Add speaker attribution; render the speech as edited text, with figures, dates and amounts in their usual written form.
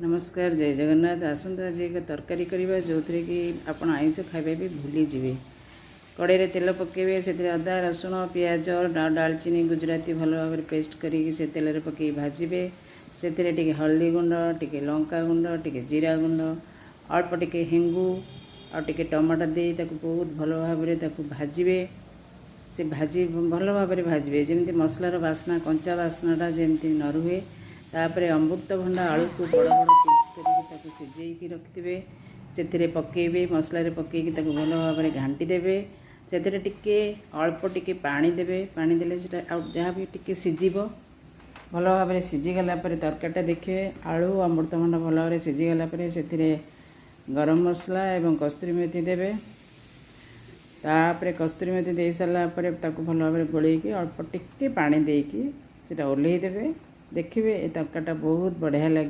Speaker 1: ନମସ୍କାର, ଜୟ ଜଗନ୍ନାଥ। ଆସନ୍ତୁ, ଆଜି ଏକ ତରକାରୀ କରିବା, ଯେଉଁଥିରେ କି ଆପଣ ଆଇଁଷ ଖାଇବା ବି ଭୁଲିଯିବେ। କଡ଼େଇରେ ତେଲ ପକାଇବେ। ସେଥିରେ ଅଦା, ରସୁଣ, ପିଆଜ, ଡାଲଚିନି, ଗୁଜୁରାତି ଭଲ ଭାବରେ ପେଷ୍ଟ କରିକି ସେ ତେଲରେ ପକାଇ ଭାଜିବେ। ସେଥିରେ ଟିକେ ହଳଦୀ ଗୁଣ୍ଡ, ଟିକେ ଲଙ୍କା ଗୁଣ୍ଡ, ଟିକେ ଜିରା ଗୁଣ୍ଡ, ଅଳ୍ପ ଟିକେ ହେଙ୍ଗୁ ଆଉ ଟିକେ ଟମାଟୋ ଦେଇ ତାକୁ ବହୁତ ଭଲ ଭାବରେ ତାକୁ ଭାଜିବେ। ସେ ଭାଜି ଭଲ ଭାବରେ ଭାଜିବେ, ଯେମିତି ମସଲାର ବାସ୍ନା, କଞ୍ଚା ବାସ୍ନାଟା ଯେମିତି ନ ରୁହେ। ତାପରେ ଅମୃତଭଣ୍ଡା ଆଳୁକୁ ବଡ଼ ବଡ଼ ପିସ୍ କରିକି ତାକୁ ସିଝେଇକି ରଖିଥିବେ। ସେଥିରେ ପକାଇବେ। ମସଲାରେ ପକାଇକି ତାକୁ ଭଲ ଭାବରେ ଘାଣ୍ଟି ଦେବେ। ସେଥିରେ ଟିକେ ଅଳ୍ପ ଟିକେ ପାଣି ଦେବେ। ପାଣି ଦେଲେ ସେଟା ଆଉ ଯାହା ବି ଟିକେ ସିଝିବ। ଭଲ ଭାବରେ ସିଝିଗଲା ପରେ ତରକାରୀଟା ଦେଖିବେ, ଆଳୁ ଅମୃତଭଣ୍ଡା ଭଲ ଭାବରେ ସିଝିଗଲା ପରେ ସେଥିରେ ଗରମ ମସଲା ଏବଂ କସ୍ତୁରୀ ମେଥି ଦେବେ। ତାପରେ କସ୍ତୁରୀ ମେଥି ଦେଇ ସାରିଲା ପରେ ତାକୁ ଭଲ ଭାବରେ ଗୋଳେଇକି ଅଳ୍ପ ଟିକେ ପାଣି ଦେଇକି ସେଟା ଓହ୍ଲେଇ ଦେବେ। ଦେଖିବେ, ଏ ତରକାରୀଟା ବହୁତ ବଢ଼ିଆ ଲାଗିବ।